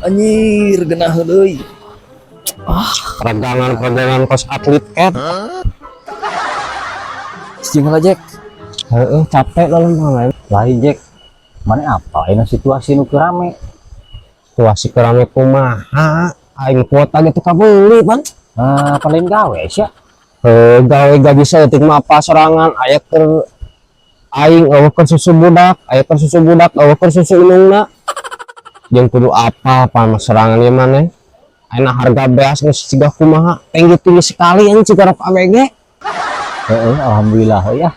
Anjir, genaheun euy. Peregangan-peregangan kos atlet ket. Sing lah, Jack. Heeh, capek lalu lain. Lain, Jack. Mana apa ini situasi nu keur rame? Situasi keur rame kumaha? Aing kuota gitu kabeli, Bang. Ah, paling gawe sia. Heuh, gawe gaji saeutik mah apa sorangan, aya keur aing euweuh keur susu budak, aya keur susu budak, euweuh keur susu indungna. Jeung kudu apa apa mah sorangan ieu maneh. Ayeuna harga beas geus siga kumaha, tinggi-tinggi sekali anjing ciga rok ABG. Heeh, alhamdulillah ya.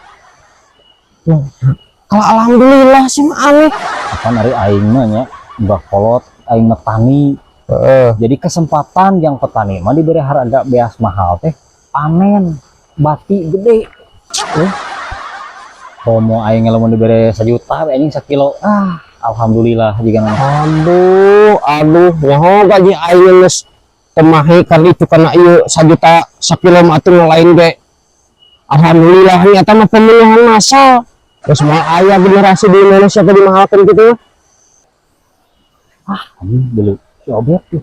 Kalau alhamdulillah sih mah aneh. Apa dari aing mah nya, mbah kolot aing mah tani. Heeh. Jadi kesempatan yang petani mah diberi harga beas mahal teh panen bati gede. Eh. Komo aing lamun diberi 1 juta we anjing sakilo. Ah, alhamdulillah jika nama. Aduh, aduh, nyaho gaji aing geus temahi kan itu karena ieu 1 juta sakilo mah atuh lain ge. Alhamdulillah nyata mah pemilihan massal. Terus mah aya generasi di Indonesia teh dimahalkeun kitu mah. Ah, anjing beli si Obet tuh.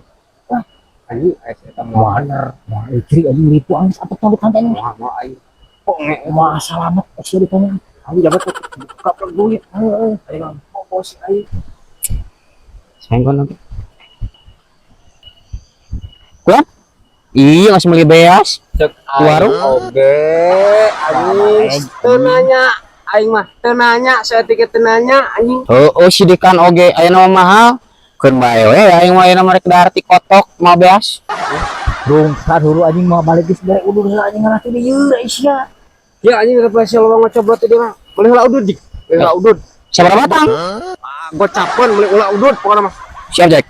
Anjing aya eta. Mana? Wah, istri anjing ribu anjing apa tuh ditanya anjing. Moal moal aing. Kok nge Wah, selamat sih ditanya. Aing jabat buka duit. Heeh. Aing bos aing. Senggol nanti. Kuat? Iya, masih beli beas. Cek Warung? Oge, anjing. Teu nanya aing mah, teu nanya, saeutik teu nanya anjing. Oh, oh sidikan oge ayeuna mah mahal. Keun bae we aing mah ayeuna mah rek dahar ti kotok mah beas. Rungkad hulu anjing mau balik geus bere udur heula anjing ngarah di ieu Aisyah. Ya anjing represi lowong ngocoblot tadi mah. Meuli heula udud dik. Meuli heula udud. Sabaraha batang? Ah, gocapeun meuli heula udud pokona mah. Siap, Jack.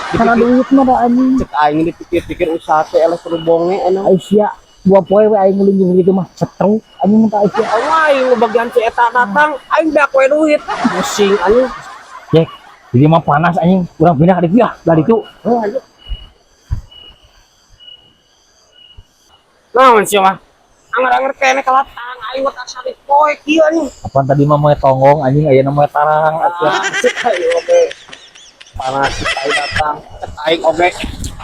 Karena duit mah da anjing. Cek aing dipikir-pikir usaha teh eleh kudu bonge anu. Aisyah 2 poe we aing ngelunjung gitu mah cetruk anjing minta Aisyah. Oh, aing nu bagian si eta datang, aing beak we duit. Pusing anjing. Jack, jadi mah panas anjing, urang pindah ka ditu ya, dari itu. Oh, anjing. Naon sih mah? Anger-anger kene kalatang aing mah asa poe kieu anjing. Apaan tadi mah moe tonggong anjing ayeuna moe tarang atuh. Ah, cek aing oge. Panas si tai datang, cek aing oge.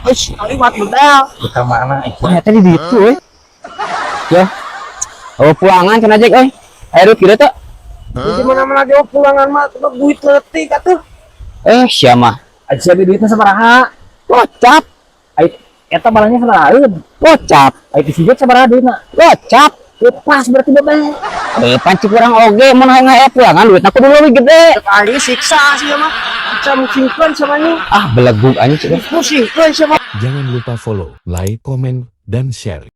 Euy, kaliwat bedal. Kita mana Aisyah? Ternyata di ditu euy. Ya. Oh, pulangan cenah Jack euy. Ayo duit kieu teh. Di mana-mana ge pulangan mah tuh duit leutik atuh. Eh, sia mah. Aisyah di duitna sabaraha? Gocap, Ai eta barangnya sabaraha? gocap, Ai ti si Jack sabaraha duitna? Gocap. Pas berarti bebe. Eh, panci kurang oge mun hayang aya pulangan duitna kudu leuwih gede. Cek aing siksa sih mah. Bisa musingkeun sama anjing. Ah, belegug anjing. Pusingkeun sama. Jangan lupa follow, like, komen, dan share.